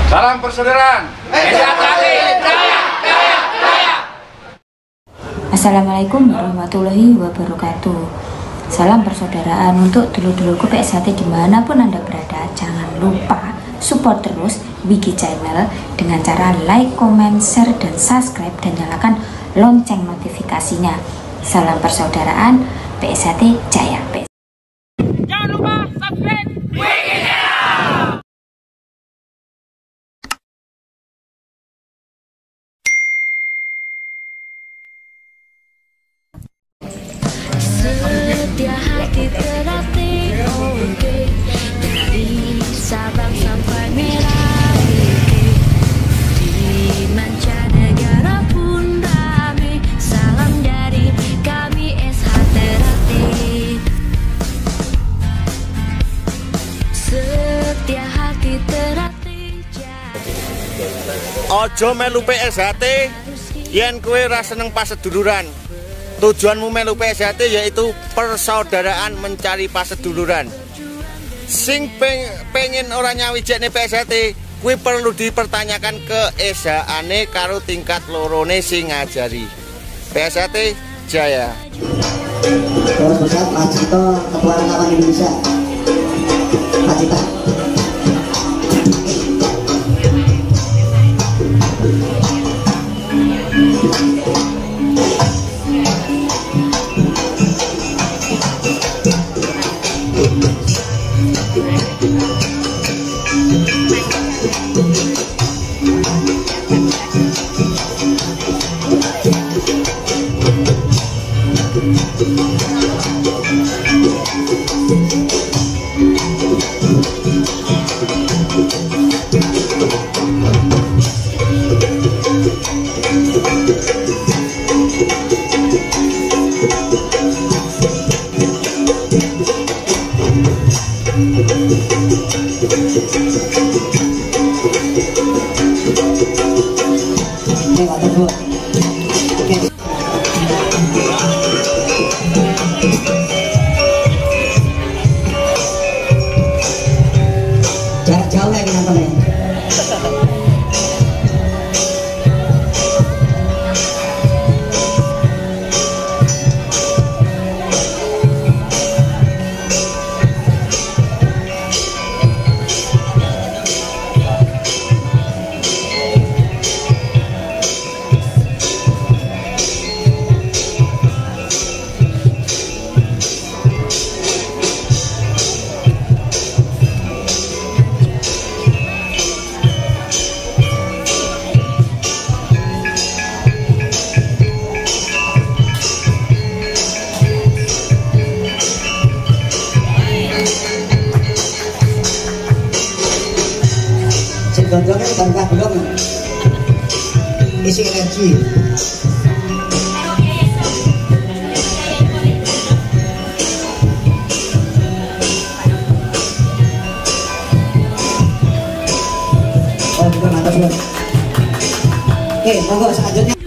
Salam persaudaraan. Jaya, jaya, jaya. Assalamualaikum warahmatullahi wabarakatuh. Salam persaudaraan untuk dulur-dulurku PSHT dimanapun Anda berada. Jangan lupa support terus Wiki Channel dengan cara like, comment, share, dan subscribe, dan nyalakan lonceng notifikasinya. Salam persaudaraan, PSHT Jaya. Jangan lupa subscribe Wiki Channel. Setia hati terlatih, oke. Dari Sabang sampai Merauke, di mancanegara pun rame. Salam dari kami SH Terate. Setia hati terlatih. Ojo melu PSHT yen kowe ora seneng paseduluran. Tujuanmu melu PSHT yaitu persaudaraan, mencari paseduluran. Sing pengen ora nyawijekne PSHT kuwi perlu dipertanyakan ke SH-ane karo tingkat lorone sing ngajari. PSHT Jaya. Terus besar Pak Cito, Ketua Relawan Indonesia. Pak Cito. Jarak jauh lagi nontonnya. Gondrongnya barokah belum, isi energi. Oh, belum, mantap belum. Oke, monggo selanjutnya.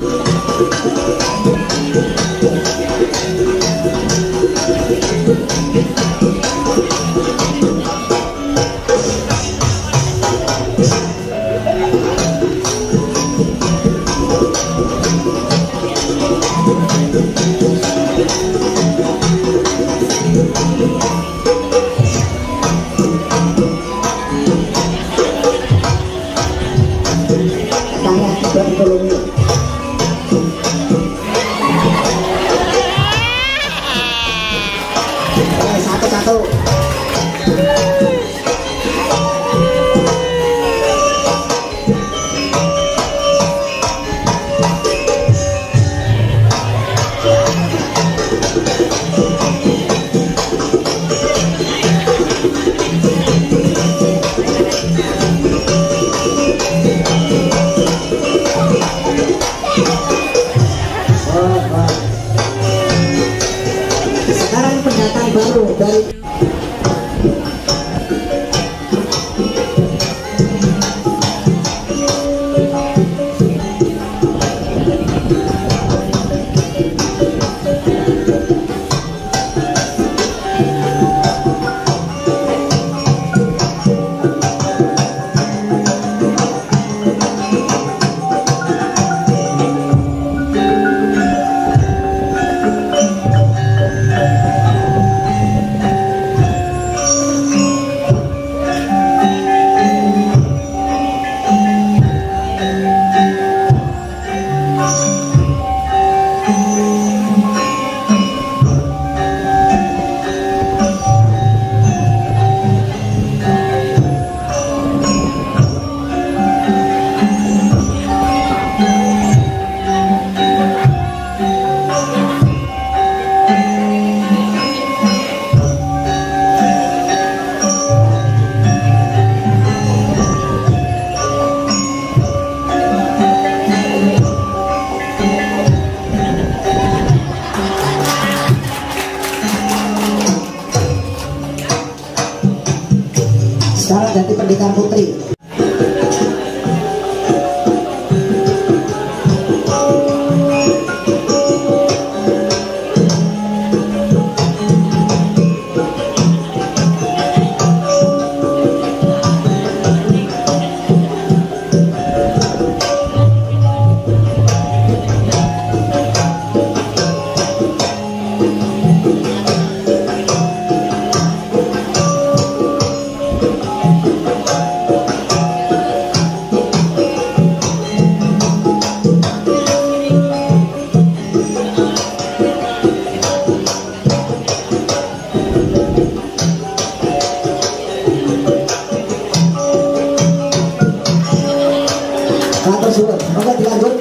Matur suwun. Monggo dilanjut.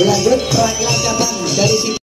Lanjut perwakilan cabang dari sini.